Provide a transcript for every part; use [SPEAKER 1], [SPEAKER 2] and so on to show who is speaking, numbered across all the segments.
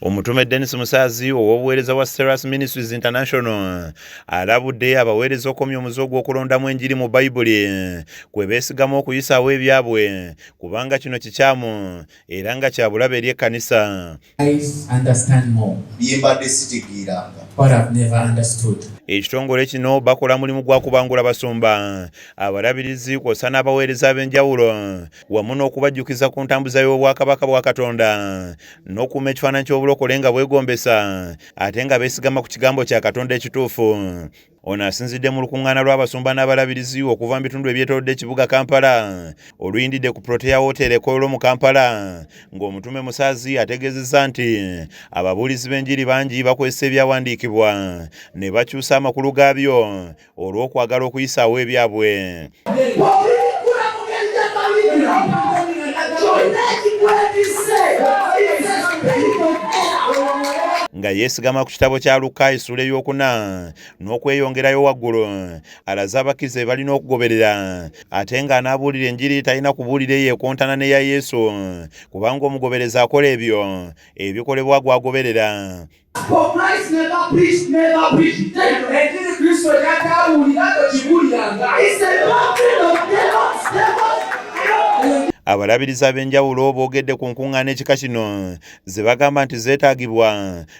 [SPEAKER 1] Omutume Denis Musaazi ow'obuweereza bwa Serus Ministries International alabudde abaweereza okomya omuze ogw'okulondamu enjiri mu Bayibuli kwe beesigama okuyisaawo ebyabwe kubanga kino kikyamu era nga kya bulabe eri ekkanisa.
[SPEAKER 2] Bye mbadde sitegeeranga.
[SPEAKER 1] Ekitongole kino bakola mulimu gwa kubangula basumba, abalabirizi kw'ossa n'abaweereza ab'enjawulo wamu n'okubajjukiza ku ntambuza y'Obwakabaka bwa Katonda n'okukuuma ekifaananyi ky'obulokole nga bwegombesa ate nga beesigama ku kigambo kya Katonda ekituufu. Ono asinzidde mu lukuŋŋaana lw'abasumba n'abalabirizi okuva mu bitundu ebyetoolodde ekibuga Kampala oluyindidde ku Protea Hotel e Kololo mu Kampala ng'omutume Musaazi ategeezezza nti ababuulizi b'enjiri bangi bakozesa ebyawandiikibwa ne bakyusa amakulu gaabyo olw'okwagala okuyisaawo ebyabwe. Nga yeesigama ku kitabo kya Lukka essuula ey'okuna n'okweyongerayo waggulu, alaze abakkiriza bye balina okugoberera ate ng'anaabuulira enjiri talina kubuulira eyo ekontana n'eya Yesu kubanga omugoberezi akola ebyo ebikolebwa gw'agoberera. Abalabirizi ab'enjawulo boogedde ku nkuŋŋaana ekika kino ze bagamba nti zeetaagibwa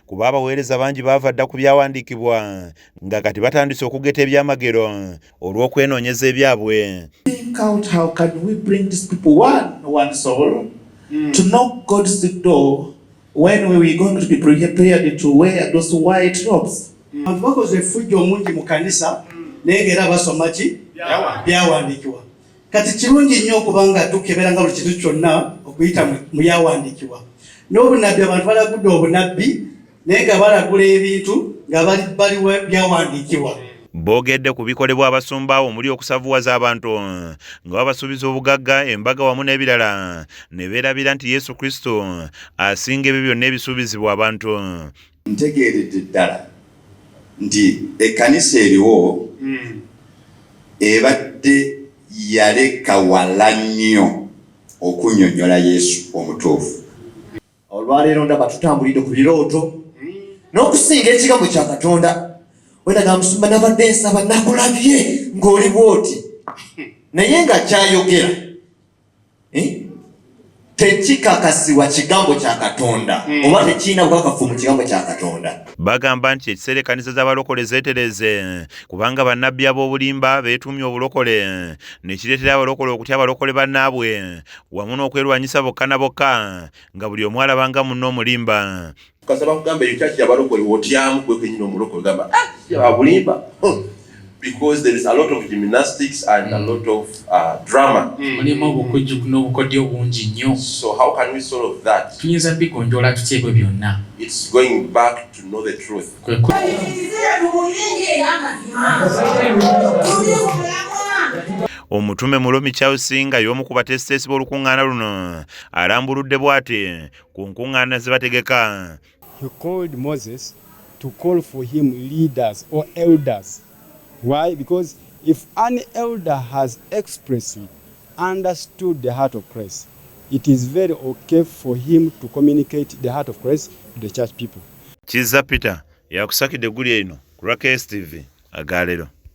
[SPEAKER 1] kuba abaweereza bangi baava dda ku byawandiikibwa nga kati batandise okugeta ebyamagero olw'okwenoonyeza ebyabwe.
[SPEAKER 3] Think out how can we bring these people one, one soul to knock God's door when we were going to be prepared to wear those white robes.
[SPEAKER 4] Abantu bakoze effujjo omungi mu kanisa naye ng'era basoma ki byawandiikibwa. Kati kirungi nnyo okuba nga tukebera nga buli kintu kyonna okuyita mu byawandiikibwa. N'obunabbi abantu balagudde obunabbi naye nga balagula ebintu nga bali bali byawandiikibwa.
[SPEAKER 1] Boogedde ku bikolebwa abasumba omuli okusavuwaza abantu nga babasuubiza obugagga, embaga wamu n'ebirala ne beerabira nti Yesu Kristo asinga ebyo byonna ebisuubizibwa abantu.
[SPEAKER 2] Ntegeeredde ddala nti ekkanisa eriwo ebadde yaleka wala nnyo okunnyonnyola Yesu omutuufu.
[SPEAKER 5] Olwaleero ndaba tutambulidde ku birooto n'okusinga ekigambo kya Katonda. Wenaga musumba nabadde nsaba nakulabye ng'oli bw'oti naye nga kyayogera eh, tekikakasibwa kigambo kya Katonda oba tekirina bukakafu mu kigambo kya Katonda.
[SPEAKER 1] Bagamba nti ekiseera ekkanisa z'abalokole zeetereeze kubanga bannabbi ab'obulimba beetuumye obulokole ne kireetera abalokole okutya abalokole bannaabwe wamu n'okwerwanyisa bokka na bokka nga buli omu alaba nga munne omulimba.
[SPEAKER 6] Kasaba kugamba eyo church yabalokole otyamu gwe kenyini omulokole gamba ah yabulimba because there is a lot of gymnastics and a lot of drama.
[SPEAKER 7] Mulimu obukujjuku n'obukodyo bungi nnyo.
[SPEAKER 6] So how can we solve that?
[SPEAKER 7] Tuyinza bigonjoola tutya ebyo byonna?
[SPEAKER 6] It's going back to know the truth.
[SPEAKER 7] Kwe ku
[SPEAKER 1] Omutume Mulomi Charles nga y'omu ku bateesiteesi b'olukuŋŋaana luno alambuludde bw'ati ku nkuŋŋaana ze bategeka.
[SPEAKER 8] He called Moses to call for him leaders or elders. Why? Because if an elder has expressly understood the heart of Christ, it is very okay for him to communicate the heart of Christ to the church people.
[SPEAKER 1] Kizza Peter yakusakidde eggulire lino ku lwa KSTV agaleero.